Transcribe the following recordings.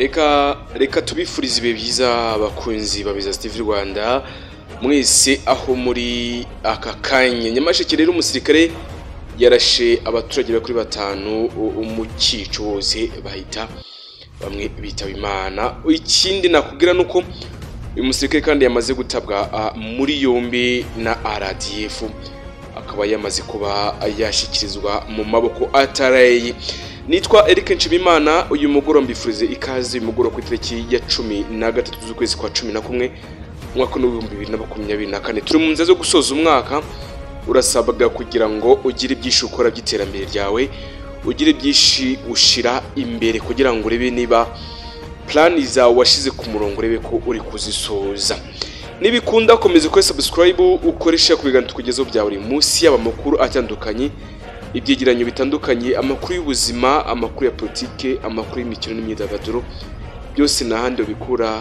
Reka tubifurize ibihe byiza abakunzi ba Biza TV Rwanda mwese aho muri aka kanya. Nyamasheke rero umusirikare yarashe abaturage bakuri batanu mu cyico bose bahita bamwe bitaba Imana. Ikindi nakubwira nuko uyu musirikare kandi yamaze gutabwa muri yombi na RDF, akaba yamaze kuba yashyikirizwa mu maboko ataraye. Nitwa Eric Nshimimana, uyu mugoroba mbifurize ikaze. Uyu mugoroba ku itariki ya 13 z'ukwezi kwa 11 umwaka w'2024, turi mu nzira zo gusoza umwaka. Urasabwa kugira ngo ugire byinshi ukora by'iterambere ryawe, ugire byinshi ushira imbere kugira ngo urebe niba plani zawe washize ku murongo, urebe ko uri kuzisoza. Nibikunda komeza ukore subscribe, ukoresha ku biganiro tukugezaho bya buri munsi, yaba amakuru atandukanye, ibyegeranyo bitandukanye, amakuru y'ubuzima, amakuru ya politike, amakuru y'imikino n'imyidagaduro, byose n'ahandi ubikura.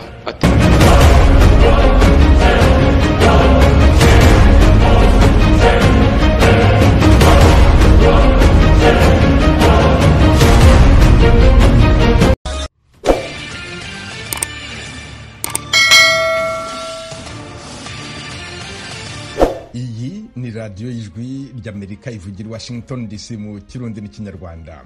Iyi ni radiyo y'Ijwi ry'Amerika ivugira i Washington DC mu Kirundi n'Ikinyarwanda.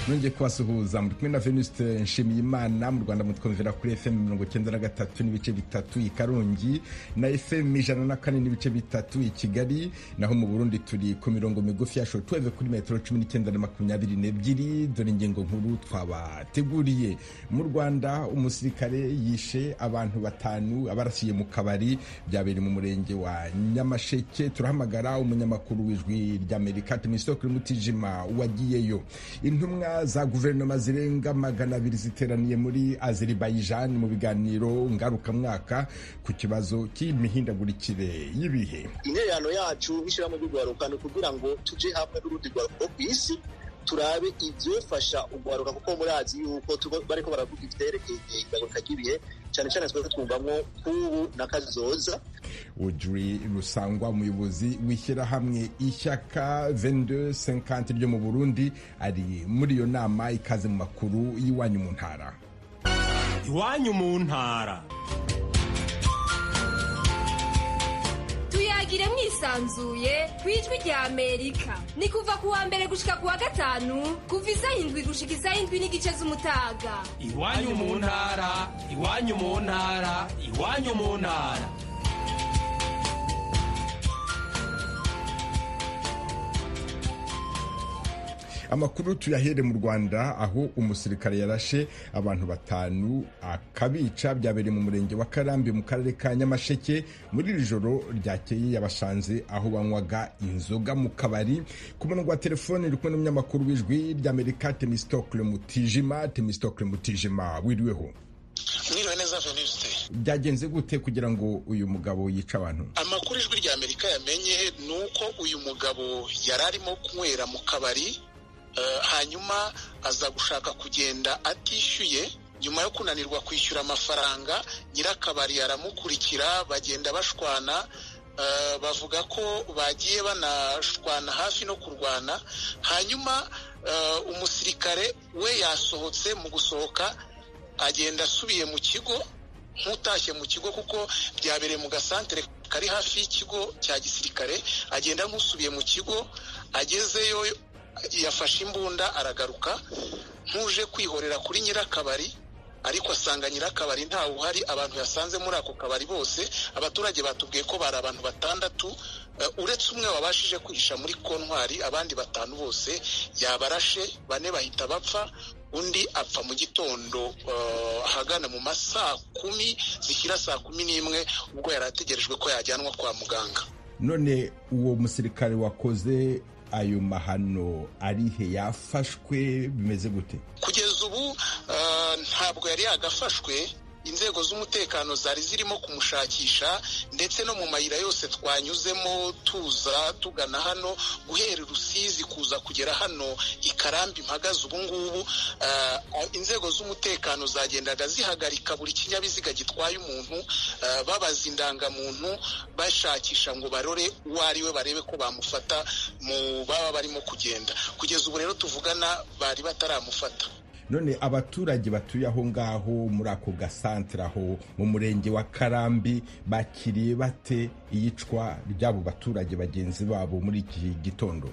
Nongeye kubasuhuza, muri kumwe na Venuste Nshimiyimana. Mu Rwanda mutwumvira kuri FM 93.3 i Karongi na FM 104.3 i Kigali, naho mu Burundi turi ku mirongo migufi ya shortwave kuri metero 19 na 22. Dore ingingo nkuru twabateguriye. Mu Rwanda umusirikare yishe abantu batanu abarasiye mu kabari, byabereye mu murenge wa Nyamasheke. Turahamagara umunyamakuru w'Ijwi ry'Amerika Temistocle Mutijima wagiyeyo. Intumwa za guverinoma zirenga 200 ziteraniye muri Azerbaijan mu biganiro ngarukamwaka ku kibazo cy'imihindagurikire y'ibihe. Intererano yacu nk'ishyirahamwe ry'urwaruka ni ukugira ngo tuje hamwe n'urundi rwaruka rwo ku isi, turabe ivyofasha urwaruka, kuko murazi yuko bariko baravuga ivyerekeye ihindagurika ry'ibihe, cyane cyane twese twumvamwo kubu na kazoza. Audrey Rusangwa, umuyobozi w'ishyirahamwe Ishyaka 2250 ryo mu Burundi, ari muri iyo nama. Ikaze mu makuru y'iwanyu mu ntara. Iwanyu mu ntara tuyagire mwisanzuye ku Ijwi rya Amerika. Ni kuva ku wa mbere gushika ku wa gatanu, kuva isaha 7 gushika isaha 7:30 z'umutaga. Iwanyu mu ntara, iwanyu mu ntara, iwanyu mu ntara. Amakuru tuyahere mu Rwanda, aho umusirikare yarashe abantu batanu akabica. Byabereye mu murenge wa Karambi mu karere ka Nyamasheke muri iri joro ryakeye. Yabashanze aho banywaga inzoga mu kabari. Ku murongo wa telefone uri kumwe n'umunyamakuru w'Ijwi ry'Amerika Temistocle Mutijima. Temistocle Mutijima, wiriweho? Mwiriwe neza Venuste. Byagenze gute kugira ngo uyu mugabo yice abantu? Amakuru Ijwi ry'Amerika yamenye ni uko uyu mugabo yari arimo kunywera mu kabari, hanyuma aza gushaka kugenda atishyuye. Nyuma yo kunanirwa kwishyura amafaranga, nyirakabari aramukurikira, bagenda bashwana. Bavuga ko bagiye banashwana hafi no kurwana. Hanyuma umusirikare we yasohotse, mu gusohoka agenda asubiye mu kigo nk'utashye mu kigo, kuko byabereye mu gasantere kari hafi y'ikigo cya gisirikare. Agenda nk'usubiye mu kigo, agezeyo yafashe imbunda aragaruka nk'uje kwihorera kuri nyirakabari, ariko asanga nyirakabari ntawe uhari. Abantu yasanze muri ako kabari bose, abaturage batubwiye ko bari abantu batandatu, uretse umwe wabashije kwihisha muri kontwari, abandi batanu bose yabarashe, bane bahita bapfa, undi apfa mu gitondo ahagana mu masaa 10 zishyira saa 11, ubwo yari ategerejwe ko yajyanwa kwa muganga. None uwo musirikare wakoze ayo mahano arihe? Yafashwe bimeze gute? Kugeza ubu ntabwo yari yagafashwe. Inzego z'umutekano zari zirimo kumushakisha, ndetse no mu mayira yose twanyuzemo tuza tugana hano, guhera Rusizi kuza kugera hano i Karambi mpagaze ubu ngubu, inzego z'umutekano zagendaga zihagarika buri kinyabiziga gitwaye umuntu, babaza indangamuntu, bashakisha ngo barore uwo ari we, barebe ko bamufata mu baba barimo kugenda. Kugeza ubu rero tuvugana bari bataramufata. None abaturage batuye aho ngaho muri ako gasantere aho mu murenge wa Karambi bakiriye bate iyicwa ry'abo baturage bagenzi babo muri iki gitondo?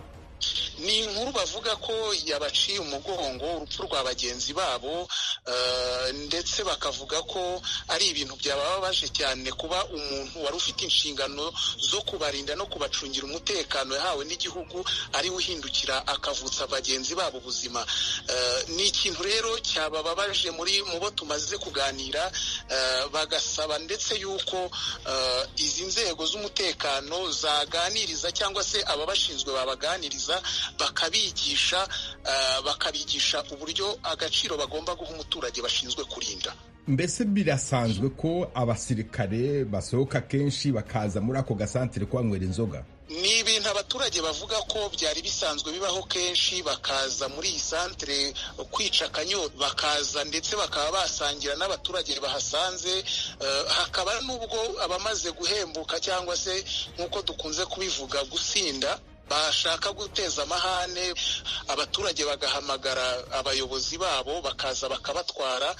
Ni inkuru bavuga ko yabaciye umugongo, urupfu rwa bagenzi babo, ndetse bakavuga ko ari ibintu byabababaje cyane kuba umuntu wari ufite inshingano zo kubarinda no kubacungira umutekano yahawe n'igihugu ari we uhindukira akavutsa bagenzi babo ubuzima. Ni ikintu rero cyabababaje muri mu bo tumaze kuganira, bagasaba ndetse yuko izi nzego z'umutekano zaganiriza cyangwa se ababashinzwe babaganiriza, bakabigisha uburyo agaciro bagomba guha umuturage bashinzwe kurinda. Mbese birasanzwe ko abasirikare basohoka kenshi bakaza muri ako gasantere kuhanywera inzoga? Ni ibintu abaturage bavuga ko byari bisanzwe bibaho kenshi, bakaza muri iyi santere kwica akanyota, bakaza ndetse bakaba basangira n'abaturage bahasanze. Hakaba n'ubwo abamaze guhembuka cyangwa se nk'uko dukunze kubivuga gusinda, bashaka guteza amahane, abaturage bagahamagara abayobozi babo bakaza bakabatwara.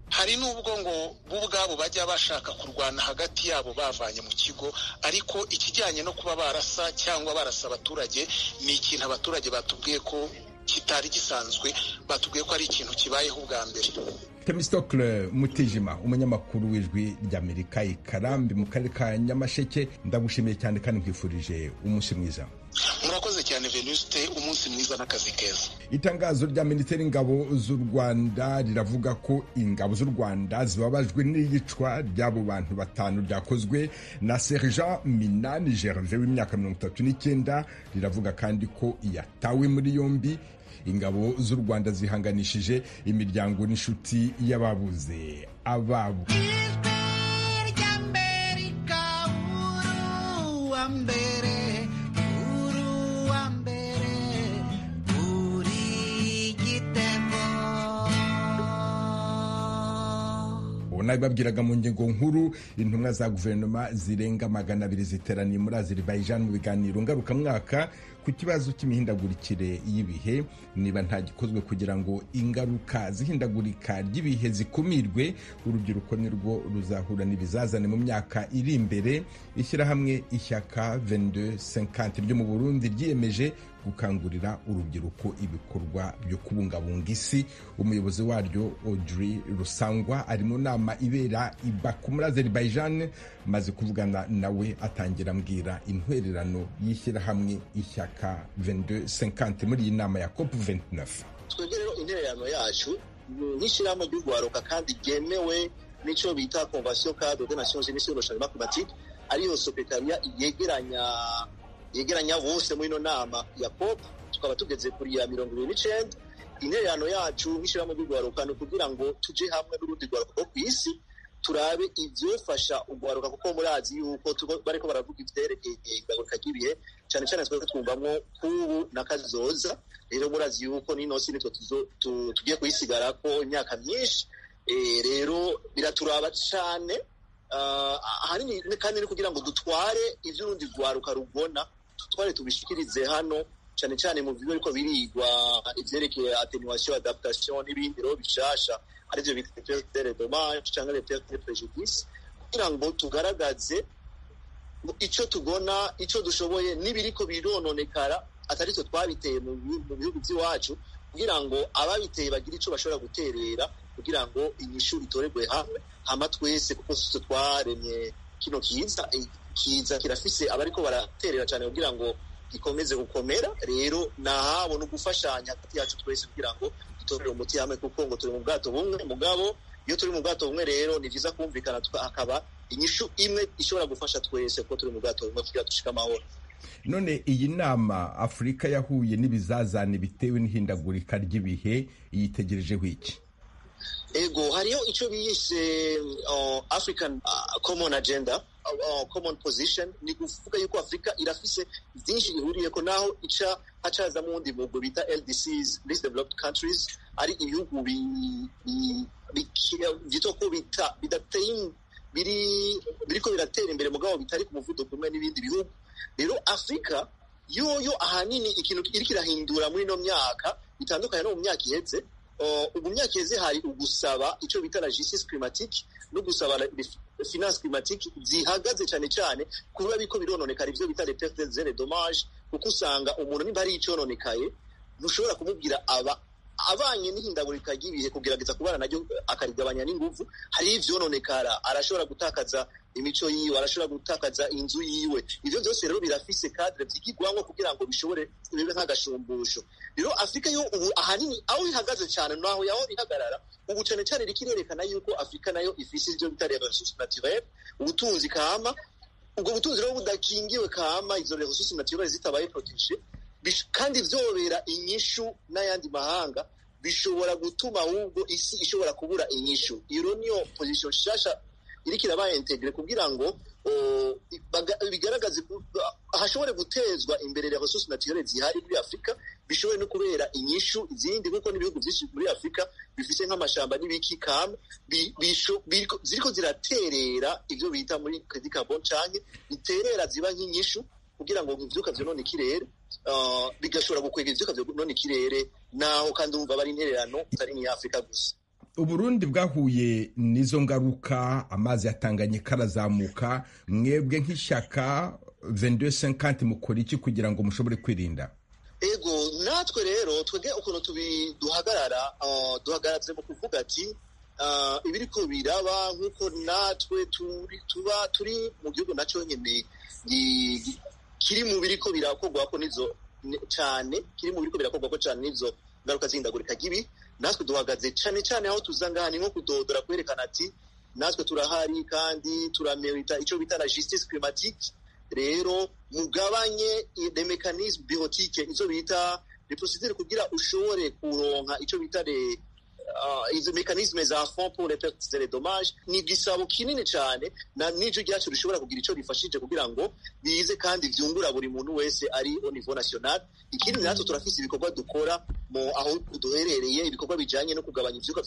Hari n'ubwo ngo bo ubwabo bajya bashaka kurwana hagati yabo bavanye mu kigo, ariko ikijyanye no kuba barasa cyangwa barasa abaturage ni ikintu abaturage batubwiye ko kitari gisanzwe, batubwiye ko ari ikintu kibayeho ubwa mbere. Temistocle Mutijima, umunyamakuru w'Ijwi ry'Amerika i Karambi mu karere ka Nyamasheke, ndagushimiye cyane kandi nkwifurije umunsi mwiza. Murakoze cyane Venuste, umunsi mwiza n'akazi keza. Itangazo rya Minisiteri y'Ingabo z'u Rwanda riravuga ko ingabo z'u Rwanda zibabajwe n'iyicwa ry'abo bantu batanu ryakozwe na Sergent Minani Gervais w'imyaka 39. Riravuga kandi ko yatawe muri yombi. Ingabo z'u Rwanda zihanganishije imiryango n'inshuti y'ababuze ababo. Nabibabwiraga mu ngingo nkuru, intumwa za guverinoma zirenga 200 ziteraniye muri Azerbaijan mu biganiro ngarukamwaka ku kibazo cy'imihindagurikire y'ibihe. Niba nta gikozwe kugira ngo ingaruka z'ihindagurika ry'ibihe zikumirwe, urubyiruko nirwo ruzahura n'ibizazane mu myaka iri imbere. Ishyirahamwe Ishyaka 2250 ryo mu Burundi ryiyemeje gukangurira urubyiruko ibikorwa byo kubungabunga isi. Umuyobozi waryo Audrey Rusangwa ari mu nama ibera i Baku muri Azerbaijan. Maze kuvugana nawe atangira ambwira intwererano y'ishyirahamwe Ishyaka 2250 muri iyi nama ya COP29. Twebwe rero intererano yacu nk'ishyirahamwe ry'urwaruka kandi ryemewe n'icyo bita Convention cadre des Nations Unies sur le changement climatique, ariyo secretariat yegeranya bose muri ino nama ya COP, tukaba tugeze kuri ya 29. Intererano yacu nk'ishyirahamwe ry'urwaruka ni ukugira ngo tuje hamwe n'urundi rwaruka rwo ku isi, turabe ivyofasha urwaruka, kuko murazi yuko bariko baravuga ivyerekeye ihindagurika ry'ibihe, cyane cyane twese twumvamwo kubu na kazoza. Rero murazi yuko n'ino si nitwe tugiye kuyisigarako imyaka myinshi. Rero biraturaba cane, ahanini kandi ni kugira ngo dutware ivy'urundi rwaruka rubona, tutware tubishikirize hano, cyane cyane mu bigo ariko birigwa ivyerekeye attenuation, adaptation n'ibindi rero bishasha, arivyo bita perte de dommage cyangwa les pertes de préjudice, kugira ngo tugaragaze ico tubona, ico dushoboye n'ibiriko birononekara atari twe twabiteye mu bihugu by'iwacu, kugira ngo ababiteye bagire ico bashobora guterera, kugira ngo inyishu itoregwe hamwe hama twese, kuko sitwe twaremye kino kiza. Kiza kirafise abariko baraterera cyane kugira ngo gikomeze gukomera. Rero nahabo no gufashanya hagati yacu twese kugira ngo dutorere umuti hamwe, kuko ngo turi mu bwato bumwe. Mugabo iyo turi mu bwato bumwe rero ni vyiza kumvikana, hakaba inyishu imwe ishobora gufasha twese, kuko turi mu bwato bumwe kugira dushike amahoro. None iyi nama Afurika yahuye n'ibizazane bitewe n'ihindagurika ry'ibihe yitegerejeho iki? Ego, hariho ico biyise African Common Agenda, Common Position. Ni kuvuga yuko Afrika irafise vyinshi ihuriyeko, naho ica hacazamo uwundi mugwi bita LDCs, Least Developed Countries, ari ibihugu vyitwa ko bidateye biriko biratera imbere mugabo bitari ku muvuduko umwe n'ibindi bihugu. Rero Afrika yoyo ahanini ikintu iriko irahindura muri ino myaka bitandukanye no mu myaka iheze, Ubu myaka iheze hari ugusaba icyo bita la justice climatique no gusaba finance climatique zihagaze cyane cyane kuba biko birononekara, ivyo bita les pertes et les dommages, kuko usanga umuntu nimba hari icononekaye ntushobora kumubwira aba abanye n'ihindagurika ry'ibihe kugerageza kubana naryo akarigabanya n'inguvu. Hari ivyononekara, arashobora gutakaza imico yiwe, arashobora gutakaza inzu yiwe. Ivyo byose rero birafise cadre vyigirwamwo kugira ngo bishobore bibe nk'agashumbusho. Rero Afrika yo ubu ahanini aho ihagaze cyane naho yaho ihagarara ubu cyane cyane iriko irerekana yuko Afrika nayo ifise ivyo bita les ressources naturelles, ubutunzi kama. Ubwo butunzi rero budakingiwe kama, izo ressources naturelles zitabaye protégées kandi vyobera inyishu n'ayandi mahanga, bishobora gutuma ahubwo isi ishobora kubura inyishu. Iyo niyo position nshasha iriko iraba intégrée kugira ngo bigaragaze hashobore gutezwa imbere les ressources naturelles zihari muri Afrika, bishobore no kubera inyishu izindi, kuko n'ibihugu byinshi muri Afrika bifise nk'amashamba n'ibiki kama ziriko ziraterera ivyo bita muri crédit carbone, canke biterera ziba nk'inyishu kugira ngo ivyuka vyonone ikirere, bigashobora gukwega ivyuka vyonone ikirere, naho kandi urumva bari intererano atari ni Afrika gusa. Uburundi bwahuye n'izo ngaruka, amazi ya Tanganyika arazamuka. Mwebwe nk'ishyaka 2250 mukora iki kugira ngo mushobore kwirinda? Ego, natwe rero twebwe ukuntu duhagarara, duhagaratse mu kuvuga ati ibiriko biraba, nk'uko natwe tuba turi mu gihugu nacyo nyene kiri mu biriko birakorwako n'izo cane, kiri mu biriko birakorwako cane n'izo ngaruka z'ihindagurika ry'ibihe. Natwe duhagaze cane cane aho tuza ngaha ni nko kudodora, kwerekana ati natwe turahari kandi turamerita ico bita la justice climatique. Rero mugabanye les mécanismes bureaucratiques, izo bita les procédures, kugira ushobore kuronka ico bita les izo mécanismes za fonds pour les pertes et les dommages. Ni igisabo kinini cyane na n'ijwi ryacu rishobora kugira ico rifashije kugira ngo bize kandi vyungura buri muntu wese ari au niveau national. Ikindi, natwe turafise ibikorwa dukora mu aho duherereye, ibikorwa bijanye no kugabanya ivyuka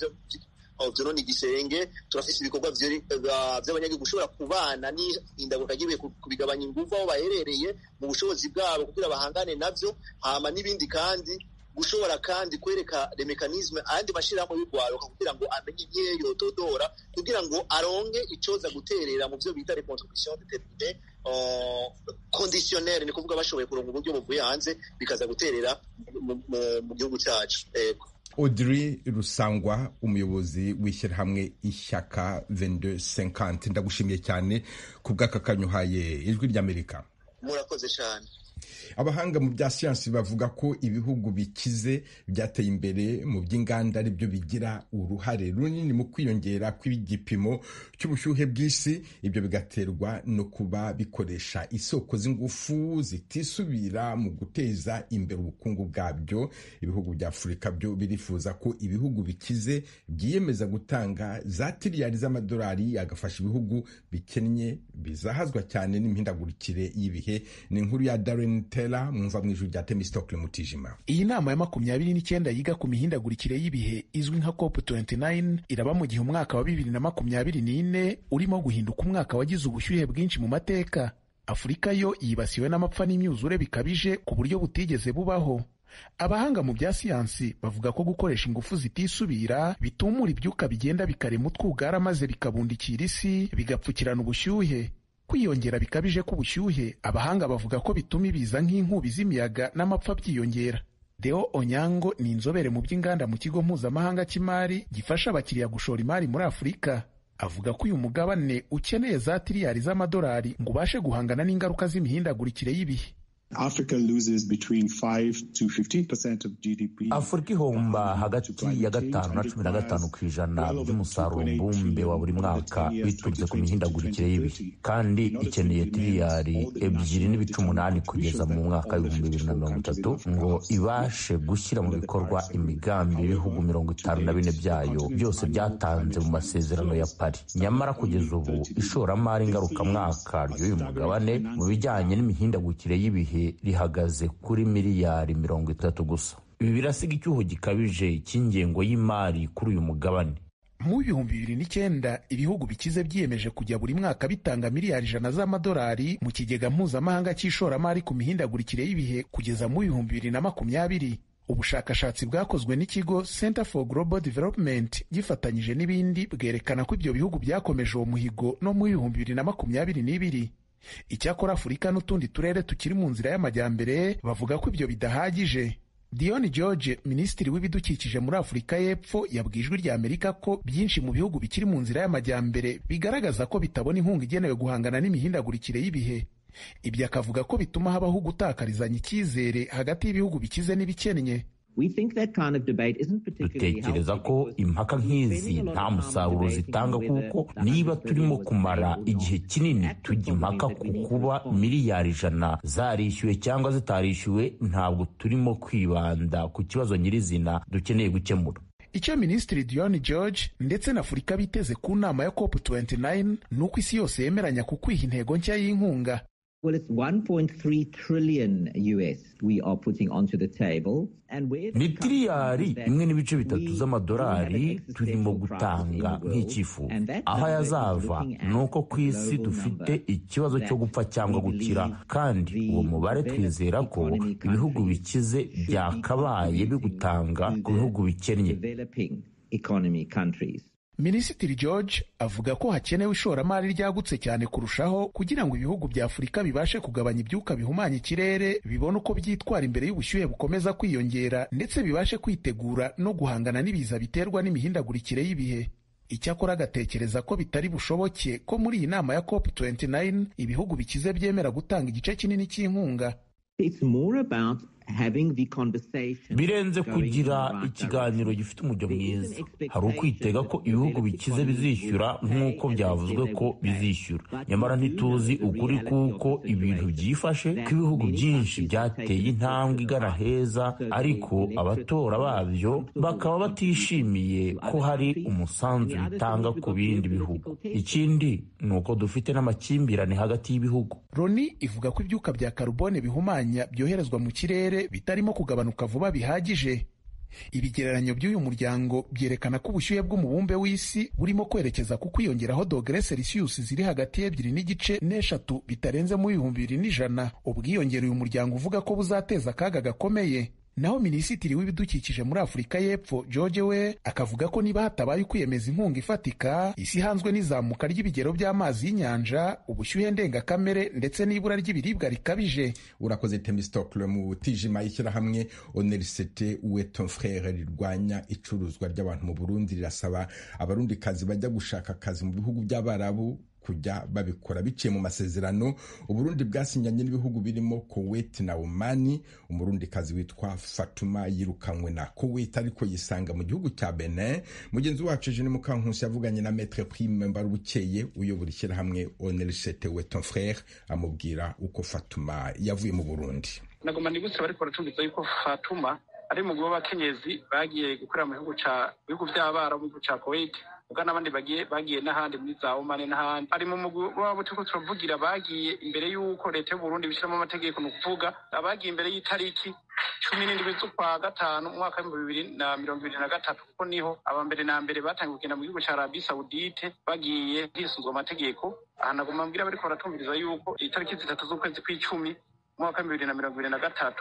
vyonona igisenge. Turafise ibikorwa vy'abanyagihugu ushobora kubana n'ihindagurika ry'ibihe, kubigabanya inguvu aho baherereye mu bushobozi bwabo kugira bahangane navyo. Hama n'ibindi kandi gushobora kandi kwereka les mécanismes ayandi mashirahamwe y'urwaruka kugira ngo amenye inkeyo yododora kugira ngo aronke icoza guterera mu vyo bita les contributions déterminées conditionnelles, ni kuvuga bashoboye kuronka uburyo buvuye hanze bikaza guterera mu gihugu cyacu. Ego. Audrey Rusangwa, umuyobozi w'ishyirahamwe Ishyaka 2250, ndagushimiye cyane ku bw'aka kanyuhaye Ijwi ry'Amerika. Murakoze cyane. Abahanga mu bya siyansi bavuga ko ibihugu bikize byateye imbere mu by'inganda ari byo bigira uruhare runini mu kwiyongera kw'igipimo cy'ubushyuhe bw'isi. Ibyo bigaterwa no kuba bikoresha isoko z'ingufu zitisubira mu guteza imbere ubukungu bwabyo. Ibihugu bya Afurika byo birifuza ko ibihugu bikize byiyemeza gutanga za tiriyari z'amadolari agafasha ibihugu bikennye bizahazwa cyane n'imihindagurikire y'ibihe. Ni inkuru ya Darren Taylor, mwumva mu ijwi rya Temistocle Mutijima. Iyi nama ya 29 yiga ku mihindagurikire y'ibihe izwi nka COP 29 iraba mu gihe umwaka wa 2024 urimo guhinduka umwaka wagize ubushyuhe bwinshi mu mateka. Afurika yo yibasiwe n'amapfa n'imyuzure bikabije ku buryo butigeze bubaho. Abahanga mu bya siyansi bavuga ko gukoresha ingufu zitisubira bitumura ibyuka bigenda bikarema utwugara, maze bikabundikira isi, bigapfukirana ubushyuhe. Kwiyongera bikabije k'ubushyuhe, abahanga bavuga ko bituma ibiza nk'inkubi z'imiyaga n'amapfa byiyongera. Deo Onyango ni inzobere mu by'inganda mu kigo mpuzamahanga cy'imari gifasha abakiriya gushora imari muri Afurika. Avuga ko uyu mugabane ukeneye za tiriyari z'amadolari ngo ubashe guhangana n'ingaruka z'imihindagurikire y'ibihe. Afurika ihomba hagati ya 5 na 15% by'umusaruro mbumbe wa buri mwaka biturutse ku mihindagurikire y'ibihe, kandi ikeneye tiriyari 2.8 kugeza mu mwaka w'2030 ngo ibashe gushyira mu bikorwa imigambi ibihugu 54 byayo byose byatanze mu masezerano ya Paris. Nyamara kugeza ubu ishoramari ngarukamwaka ry'uyu mugabane mu bijyanye n'imihindagurikire y'ibihe rihagaze kuri miliyari 30 gusa. Ibi birasiga icyuho gikabije cy'ingengo y'imari kuri uyu mugabane. Mu 2009 ibihugu bikize byiyemeje kujya buri mwaka bitanga miliyari 100 z'amadolari mu kigega mpuzamahanga cy'ishoramari ku mihindagurikire y'ibihe kugeza mu 2020. Ubushakashatsi bwakozwe n'ikigo Center for Global Development gifatanyije n'ibindi bwerekana ko ibyo bihugu byakomeje uwo muhigo no mu 2022. Icyakora Afurika n'utundi turere tukiri mu nzira y'amajyambere bavuga ko ibyo bidahagije. Dion George, minisitiri w'ibidukikije muri Afurika y'Epfo, yabwiye Ijwi rya Amerika ko byinshi mu bihugu bikiri mu nzira y'amajyambere bigaragaza ko bitabona inkunga igenewe guhangana n'imihindagurikire y'ibihe. Ibyo akavuga ko bituma habaho gutakarizanya icyizere hagati y'ibihugu bikize n'ibikennye. Dutekereza ko impaka nk'izi nta musaruro zitanga, kuko niba turimo kumara igihe kinini tujya impaka ku kuba 100 miliyari zarishyuwe cyangwa zitarishyuwe, ntabwo turimo kwibanda ku kibazo nyirizina dukeneye gukemura. Icyo Minisitiri Dion George ndetse na Afurika biteze ku nama ya COP 29 ni uko isi yose yemeranya ku kwiha intego nshya y'inkunga. Well, it's 1.3 trillion US we are putting onto the table. Ni 1.3 tiriyari z'amadolari turimo gutanga nk'icyifuzo. Aho ayazava ni uko ku isi dufite ikibazo cyo gupfa cyangwa gukira, kandi uwo mubare twizera ko ibihugu bikize byakabaye bigutanga ku bihugu bikennye. Minisitiri George avuga ko hakenewe ishoramari ryagutse cyane kurushaho kugira ngo ibihugu bya Afurika bibashe kugabanya ibyuka bihumanya ikirere, bibone uko byitwara imbere y'ubushyuhe bukomeza kwiyongera, ndetse bibashe kwitegura no guhangana n'ibiza biterwa n'imihindagurikire y'ibihe. Icyakora agatekereza ko bitari bushoboke ko muri iyi nama ya COP 29 ibihugu bikize byemera gutanga igice kinini cy'inkunga. Birenze kugira ikiganiro gifite umujyo mwiza. Hari ukwitega ko ibihugu bikize bizishyura nk'uko byavuzwe ko bizishyura, nyamara ntituzi ukuri kuko ibintu byifashe, ko ibihugu byinshi byateye intambwe igana heza, ariko abatora babyo bakaba batishimiye ko hari umusanzu bitanga ku bindi bihugu. Ikindi ni uko dufite n'amakimbirane hagati y'ibihugu. Loni ivuga ko ibyuka bya karubone bihumanya byoherezwa mu kirere bitarimo kugabanuka vuba bihagije. Ibigereranyo by'uyu muryango byerekana ko ubushyuhe bw'umubumbe w'isi burimo kwerekeza ku kwiyongeraho dogere Celsius ziri hagati y'2.5 n'3 bitarenze mu 2100, ubwiyongere uyu muryango uvuga ko buzateza akaga gakomeye. Naho minisitiri w'ibidukikije muri Afurika y'Epfo George we akavuga ko niba hatabaye ukwiyemeza inkunga ifatika, isi ihanzwe n'izamuka ry'ibigero by'amazi y'inyanja, ubushyuhe ndengakamere ndetse n'ibura ry'ibiribwa rikabije. Urakoze, Temistokle mu Tijima. Ishyirahamwe ONLCT Où est ton frère rirwanya icuruzwa ry'abantu mu Burundi rirasaba Abarundikazi bajya gushaka akazi mu bihugu by'Abarabu kujya babikora biciye mu masezerano Uburundi bwasinyanye n'ibihugu birimo Kuwait na Omani. Umurundikazi witwa Fatuma yirukanywe na Kuwait, ariko yisanga mu gihugu cya Benin. Mugenzi wacu Eugene Mukankusi yavuganye na Maître Prime Mbarubukeye uyobora ishyirahamwe ONLCT Où est ton frère, amubwira uko Fatuma yavuye mu Burundi. Nagoma nibutse bariko baracumbiza yuko Fatuma ari mu w'abakenyezi bagiye gukorera mu bihugu ca bihugu by'Abarabu, mu gihugu ca Kuwait, ubwo n'abandi bagiye n'ahandi muri za Oman n'ahandi. Ari mu mugwi wabo turiko turavugira bagiye imbere y'uko leta y'u Burundi bishyiramo amategeko, ni ukuvuga abagiye imbere y'itariki 17 z'ukwa gatanu umwaka w'2023, kuko niho aba mbere na mbere batangiye kugenda mu gihugu ca Arabie Saoudite bagiye hisunzwe amategeko. Aha nagomba mbwira bariko baratumviriza yuko itariki 3 z'ukwezi kw'icumi umwaka w'2023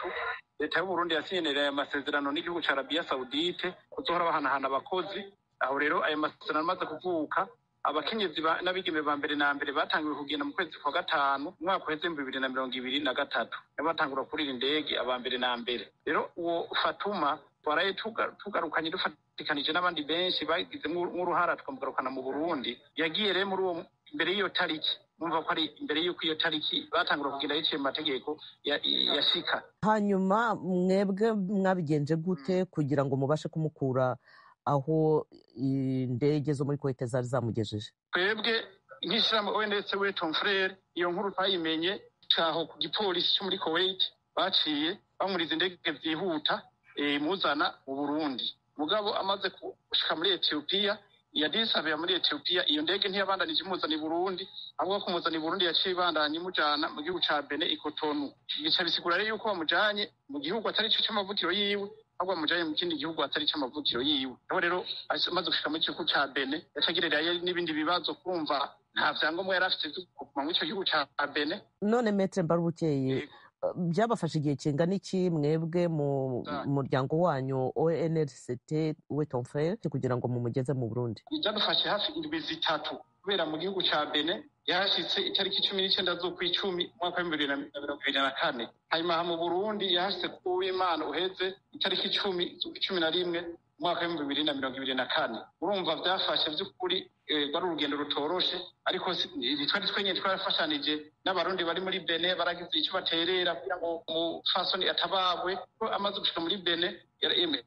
leta y'u Burundi yasinyenereye amasezerano n'igihugu ca Arabia Saoudite kuzohora bahanahana abakozi. Aho rero ayo masezerano amaze kuvuka, abakenyezi n'abigeme ba mbere na mbere batangiwe kugenda mu kwezi kwa gatanu umwaka uheze 2023, nibo batangura kurira indege aba mbere na mbere. Rero uwo Fatuma twaraye tugarukanye dufatikanije n'abandi benshi bagizemwo uruhara, tukamugarukana mu Burundi. Yagiye rero muri uwo imbere y'iyo tariki, numva ko ari imbere y'uko iyo tariki batangura kugenda yiciye mu mategeko yashika. Hanyuma mwebwe mwabigenje gute kugira ngo mubashe kumukura aho indege zo muri Kuwait zari zamugejeje? Twebwe nk'ishyirahamwe ONLCT Où est ton frère, iyo nkuru twayimenye caho ku gipolisi cyo muri Kuwait, baciye bamuriza indege vyihuta imuzana mu Burundi. Mugabo amaze gushika muri Ethiopia, iya Addis Abeba muri Ethiopia, iyo ndege ntiyabandanije imuzana i Burundi, ahubwo kumuzana i Burundi yaciye ibandanya imujana mu gihugu ca Benin i Cotonou. Bica bisigura rero yuko bamujanye mu gihugu atari ico c'amavukiro yiwe, ahubwo bamujanye mu kindi gihugu atari c'amavukiro yiwe. Aho rero amaze gushika muri ico gihugu ca Benin, yaca agirirayo n'ibindi bibazo, kumva nta vyangombwa yari afite vyo kuguma muri ico gihugu ca Benin. None Maître Mbarubukeye, Byabafashe igihe kingana iki mwebwe mu muryango wanyu ONLCT we ton frere kugira ngo mumugeze mu Burundi? Byadufashe hafi indwi 3 kubera mu gihugu ca Benin yahashitse itariki 19 z'ukwicumi umwaka wa 2024. Hanyuma mu Burundi yahashitse ku w'Imana uheze itariki 10 z'ukwicumi na rimwe umwaka wa 2024. Urumva byafashe by'ukuri rwari urugendo rutoroshe, ariko ntitwari twenyine, twarafashanije n'abarundi bari muri Benin baragize icyo baterera kugira ngo umupfasoni atabagwe. Ko amaze gushika muri Benin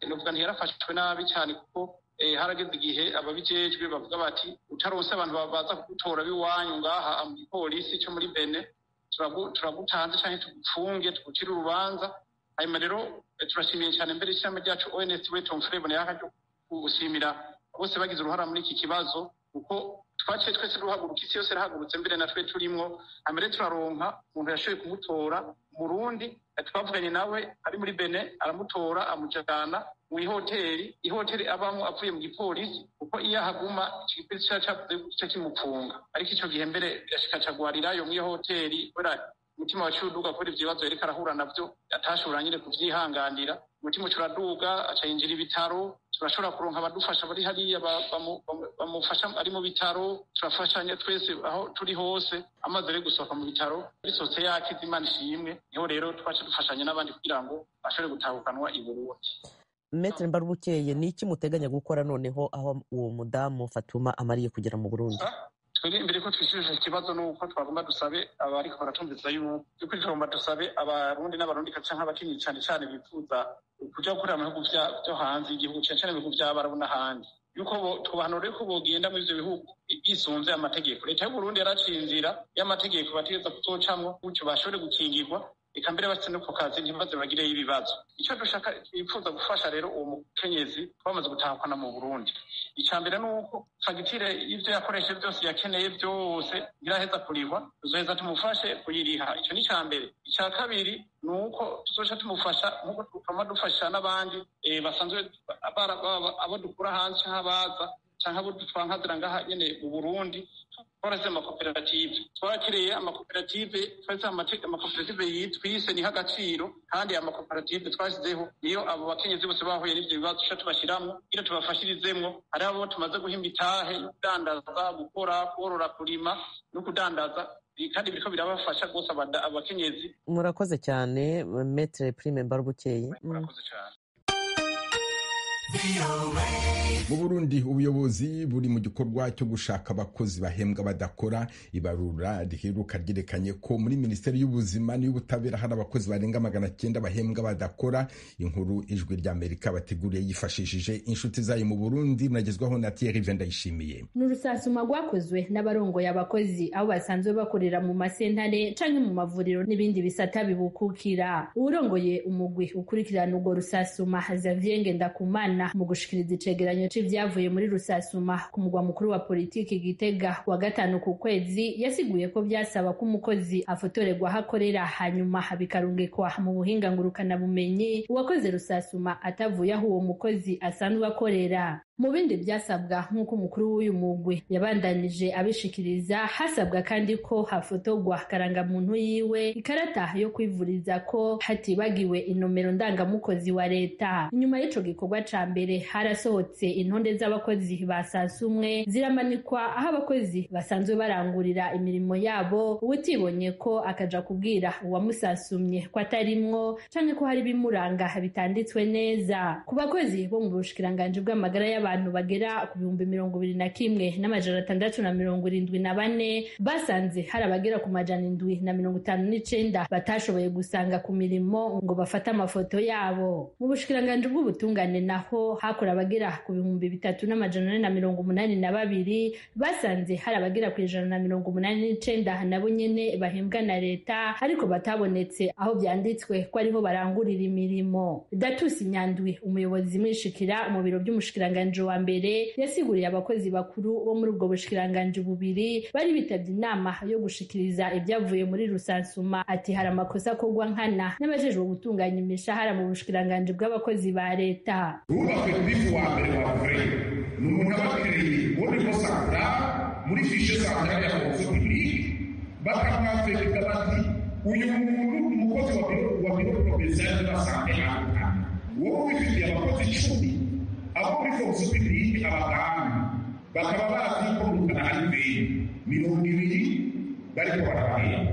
novuga ntiyarafashwe nabi cyane, kuko harageze igihe ababijejwe bavuga bati utaronse abantu baza kugutora biwanyu ngaha mu gipolisi cyo muri Benin turagutanze canke tugupfunge tugucire urubanza. Hanyuma rero turashimiye cyane mbere ishami ryacu ONS we ton frere boneye akaryo gushimira bose bagize uruhara muri iki kibazo, kuko twaciye twese duhaguruka, isi yose irahagurutse mbere natwe turimwo. Hanyuma rero turaronka umuntu yashoboye kumutora Murundi, twavuganye nawe ari muri Benin, aramutora amujana mu ihoteli, ihoteli abamo avuye mu gipolisi, kuko iyo ahaguma ico gipolisi cavuze ko kimupfunga. Ariko ico gihe mbere yashika acagwarirayo mw'iyo hoteli kubera umutima waciye uduga kubera ivyo bibazo yariko arahura navyo atashobora nyene kuvyihanganira. Umutima uca uraduga aca yinjira ibitaro, turashobora kuronka abadufasha bari hariya bamufasha ari mu bitaro, turafashanya twese aho turi hose. Amaze rero gusohoka mu bitaro bisohotse yakize, Imana ishimwe. Niho rero twaca dufashanya n'abandi kugira ngo ashobore gutahukanwa i Burundi. Maître Mbarubukeye, ni iki muteganya gukora noneho aho uwo mudamu Fatuma amariye kugera mu Burundi? Twebwe imbere ko twishurije ikibazo nuko twagomba dusabe abariko baratumviza yuko tugomba dusabe abarundi n'abarundi canke abakenyezi cane cane bifuza kuja gukorera mu bihugu vyo hanze y'igihugu, cane cane mu bihugu vy'abarabu n'ahandi, yuko tubahanura yuko bogenda muri ivyo bihugu bisunze amategeko. Leta y'Uburundi yaraciye inzira y'amategeko bategereza kuzocamwo gutyo bashobore gukingirwa, eka mbere bafite no ku kazi ntibaze bagireyo ibibazo. Ico dushaka twifuza gufasha rero uwo mukenyezi twamaze gutahukana mu Burundi, ica mbere ni uko fagitire y'ivyo yakoresheje byose yakeneye byose ntiraheza kurihwa, tuzoheza tumufashe kuyiriha. Ico ni ica mbere. Ica kabiri ni uko tuzoca tumufasha nk'uko twama dufasha n'abandi basanzwe abo dukura hanze canke abaza canke abo twankazira ngaha nyene mu Burundi. Twarasize amakoperative, twarakiriye amakoperative, twasize amakoperative twise niho agaciro, kandi amakoperative twasizeho niyo abo bakenyezi bose bahuye n'ivyo bibazo tuca tubashiramwo kugira tubafashirizemwo. Hariho abo tumaze guha imitahe yo kudandaza, gukora, korora, kurima no kudandaza, kandi biriko birabafasha rwose abakenyezi. Murakoze cyane Maître Prime Mbarubukeye. Murakoze cyane. Mu Burundi ubuyobozi buri mu gikorwa cyo gushaka abakozi bahembwa badakora. Ibarura riheruka ryerekanye ko muri Minisiteri y'Ubuzima n'iy'Ubutabera hari abakozi barenga 900 bahembwa badakora. Inkuru Ijwi ry'Amerika bateguriye yifashishije inshuti zayo mu Burundi, muragezwaho na Thierry Vendayishimiye. Ni urusasuma rwakozwe n'abarongoye abakozi aho basanzwe bakorera mu masentare canke mu mavuriro n'ibindi bisata bibukukira. Uwurongoye umugwi ukurikirana urwo rusasuma Xavier Ngendakumana mu gushikiriza icegeranyo c'ivyavuye muri rusasuma ku mugwa mukuru wa politiki Gitega wa 5 ku kwezi, yasiguye ko vyasaba ko umukozi afotorerwa aho akorera hanyuma bikarungikwa mu buhinga ngurukana bumenyi, uwakoze rusasuma atavuye aho uwo mukozi asanzwe akorera. Mu bindi byasabwa nk'uko umukuru w'uyu mugwi yabandanije abishikiriza, hasabwa kandi ko hafotorwa karangamuntu yiwe, ikarata yo kwivuriza ko hatibagiwe inomero ndangamukozi wa leta. Inyuma y'ico gikorwa ca mbere harasohotse intonde z'abakozi basasumwe ziramanikwa aho abakozi basanzwe barangurira imirimo yabo, uwutibonye ko akaja kubwira uwamusasumye ko atarimwo canke ko hari bimuranga bitanditswe neza. Ku bakozi bo mu bushikiranganji bw'amagara y'abantu bagera ku 21,674 basanze hari abagera ku 759 batashoboye gusanga ku mirimo ngo bafate amafoto yabo. Mu bushikiranganji bw'ubutungane naho hakora abagera ku 3,482 basanze hari abagera ku 189 nabo nyene bahembwa na leta ariko batabonetse aho byanditswe ko ariho barangurira imirimo. Datusi Nyandwi, umuyobozi mwishikira mu biro by'umushikiranganji wa mbere, yasiguriye abakozi bakuru bo muri ubwo bushikiranganji bubiri bari bitavye inama yo gushikiriza ibyavuye muri rusansuma ati hari amakosa akorwa nkana n'abajejwe gutunganya imishahara mu bushikiranganji bw'abakozi ba leta. Wubakwe kuri wa mbere wa vrai ni umuntu aba akereye au niveau central muri fiche centrale ya fonction publique bakamwafekita bati uyu muntu Umukozi wa bureau provincial de la santé arutana, wowe wifitiye abakozi 10 abo muri fonction publique, abaganga bakaba bazi ko mu Rutana hari 20 bariko barabahemba.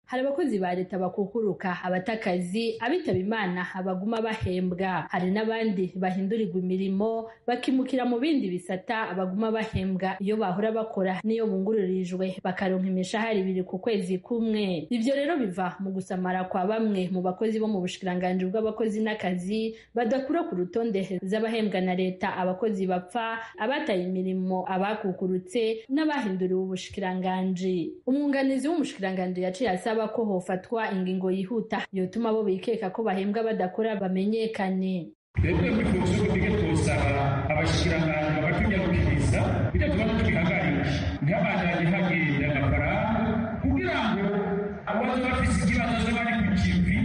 Hari abakozi ba leta bakukuruka, abatakazi, abitaba Imana abaguma bahembwa. Hari n'abandi bahindurirwa imirimo bakimukira mu bindi bisata, abaguma bahembwa iyo bahora bakora n'iyo bungururijwe, bakaronka imishahara 2 ku kwezi kumwe. Ivyo rero biva mu gusamara kwa bamwe mu bakozi bo mu bushikiranganji bw'abakozi n'akazi badakura ku rutonde z'abahembwa na leta abakozi bapfa, abataye imirimo, abakukurutse n'abahinduriwe ubushikiranganji. Umwunganizi w'umushikiranganji yaciye asaba ko hofatwa ingingo yihuta yotuma abo bikeka ko bahembwa badakora bamenyekane. Twebwe muri fonction publique twosaba abashikiranganji bakatunyarukiriza bityo tubanza tubihagarike, ntihabandanye hagenda amafaranga, kugira ngo abaza bafise ikibazo azoba ari ku kivi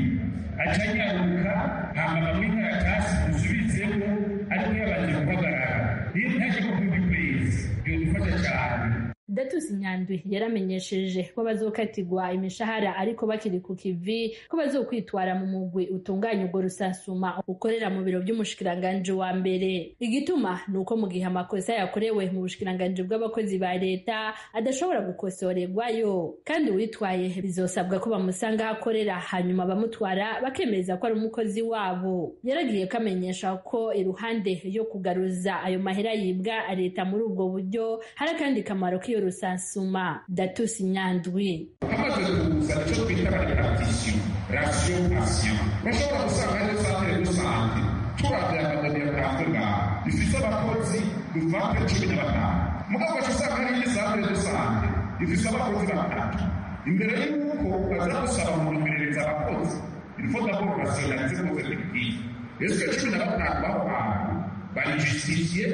acanyaruka, hama bamwe inkaratasi dusubizemo, ariko yabanje guhagarara ntaje ko kundi kwezi byodufasha cane. Datusi Nyandwi yaramenyesheje ko bazokatirwa imishahara ariko bakiri ku kivi, ko bazokwitwara mu mugwi utunganya urwo rusasuma ukorera mu biro by'umushikiranganji wa mbere. Igituma ni uko mu gihe amakosa yakorewe mu bushikiranganji bw'abakozi ba leta adashobora gukosorerwayo, kandi uwitwaye bizosabwa ko bamusanga aho akorera, hanyuma bamutwara bakemeza ko ari umukozi wabo. Yaragiye kamenyesha ko iruhande yo kugaruza ayo mahera yibwa leta muri ubwo buryo, hari akandi kamaro k'iyo rusansuma. Datusi Nyandwi: Hamaze kuza icyo twita repartition ration patient, bashobora gusanga ariyo centre de santé turavye amadoni yatanzwe ngaho ifise abakozi duvante 15, mugabo ugaca usanga hari indi centre de santé ifise abakozi 3. Imbere y'uko baza gusaba mu kumenyereza abakozi, il faut d'abord rationaliser vos effectifs. Est-ce que 15 b'aho hantu bari justifié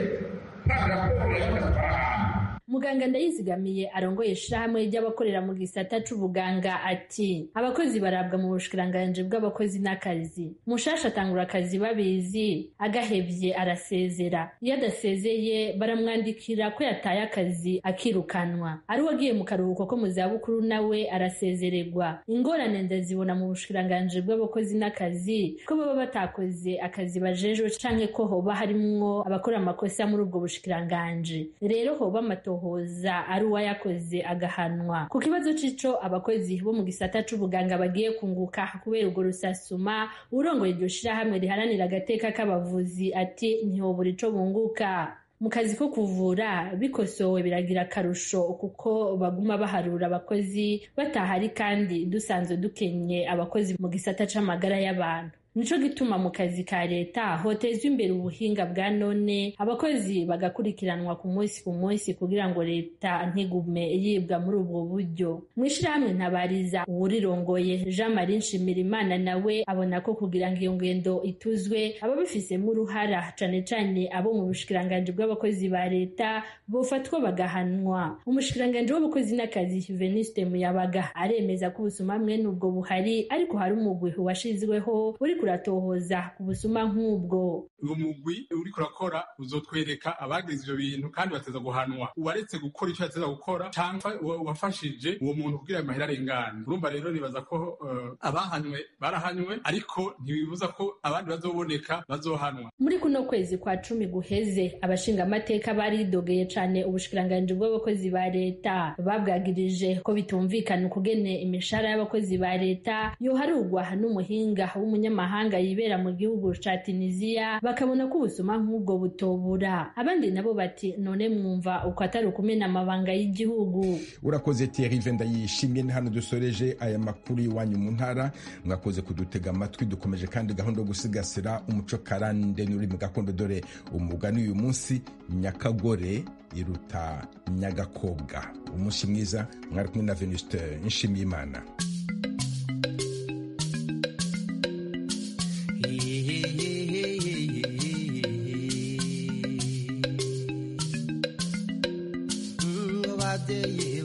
par rapport y'abadatwara ahantu? Muganga Ndayizigamiye arongoye ishirahamwe ry'abakorera mu gisata c'ubuganga ati: abakozi barabwa mu bushikiranganji bw'abakozi n'akazi. Mushasha atangura akazi babizi, agahevye arasezera. Iyo adasezeye baramwandikira ko yataye akazi akirukanwa. Ari uwagiye mu karuhuko ko mu zabukuru nawe arasezererwa. Ingorane ndazibona mu bushikiranganji bw'abakozi n'akazi, ko baba batakoze akazi bajejwe canke ko hoba harimwo abakora amakosa muri ubwo bushikiranganji. Rero hoba amatohoza, ari uwayakoze agahanwa. Ku kibazo c'ico abakozi bo mu gisata c'ubuganga bagiye kunguka kubera urwo rusasuma, urongoye iryo shirahamwe riharanira agateka k'abavuzi ati: ntihobura ico bunguka. Mu kazi ko kuvura bikosowe biragira akarusho, kuko baguma baharura abakozi batahari, kandi dusanzwe dukenye abakozi mu gisata c'amagara y'abantu. Nico gituma mu kazi ka leta hotezwa imbere ubuhinga bwa none, abakozi bagakurikiranwa ku munsi ku munsi kugira ngo leta ntigume yibwa muri ubwo buryo. Mw'ishirahamwe Ntabariza, uwurirongoye Jean Marie Nshimirimana nawe abona ko kugira ngo iyo ngendo ituzwe, ababifisemo uruhara cane cane abo mu bushikiranganji bw'abakozi ba leta bofatwa bagahanwa. Umushikiranganji w'abakozi n'akazi Venuste Muyabaga aremeza ko ubusuma mwene ubwo buhari, ariko hari umugwi washizweho uri kuratohoza ku busuma nk'ubwo. Uwo mugwi uriko urakora uzotwereka abagize ivyo bintu kandi bateza guhanwa, uwaretse gukora icyo yateza gukora canke uwafashije uwo muntu kugira ayo mahera arengane. Urumva rero nibaza ko abahanywe barahanywe, ariko ntibibuza ko abandi bazoboneka bazohanwa. Muri kuno kwezi kwa 10 guheze, abashingamateka baridogeye cane ubushikiranganji bw'abakozi ba leta, babwagirije ko bitumvikana ukugene imishahara y'abakozi ba leta yoharugwa n'umuhinga w'umunyamahanga yibera mu gihugu ca Tunisia, bakabona ko ubusuma nk'ubwo butobura. Abandi nabo bati: none mwumva uko atari ukumena amabanga y'igihugu? Urakoze Thierry Venda yishimye. Ni hano dusoreje aya makuru iwanyu mu ntara. Mwakoze kudutega amatwi. Dukomeje kandi gahunda yo gusigasira umuco karande n'ururimi gakondo. Dore umugani uyu munsi: nyakagore iruta nyagakobwa. Umunsi mwiza, mwari kumwe na Venuste Nshimiyimana.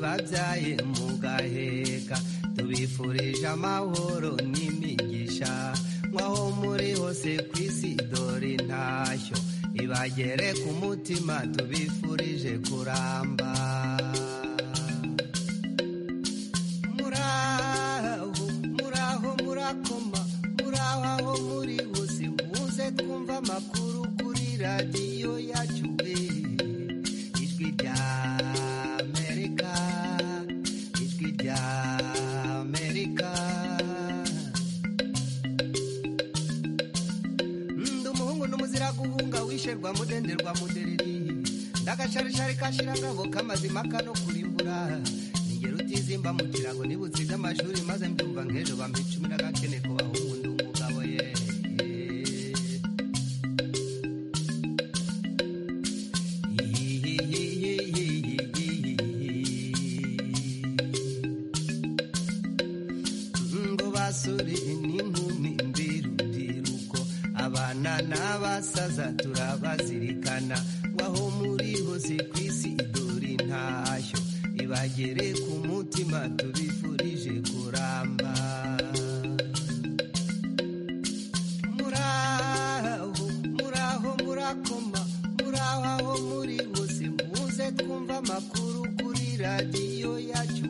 Babyaye mugaheka, tubifurije amahoro n'imigisha, nk'aho muri hose ku isi dore intashyo ibagere ku mutima, tubifurije kuramba. Muraho muraho. Ndagasharishari kashirangabo kamazima kano kurimbura, ningero utizimba mu kirago nibutse iby'amashuri maze mbyumva nk'ejo bampa 10 n'agakene ko bahungu ndi umugabo ye. Ngo basore n'inkumi mbirubyiruko, abana n'abasaza turabazirikana, waho muri hose ku isi idore intashyo ibagere ku mutima, tubifurije kuramba. Muraho muraho murakoma, muraho aho muri hose, muze twumva amakuru kuri radiyo yacu.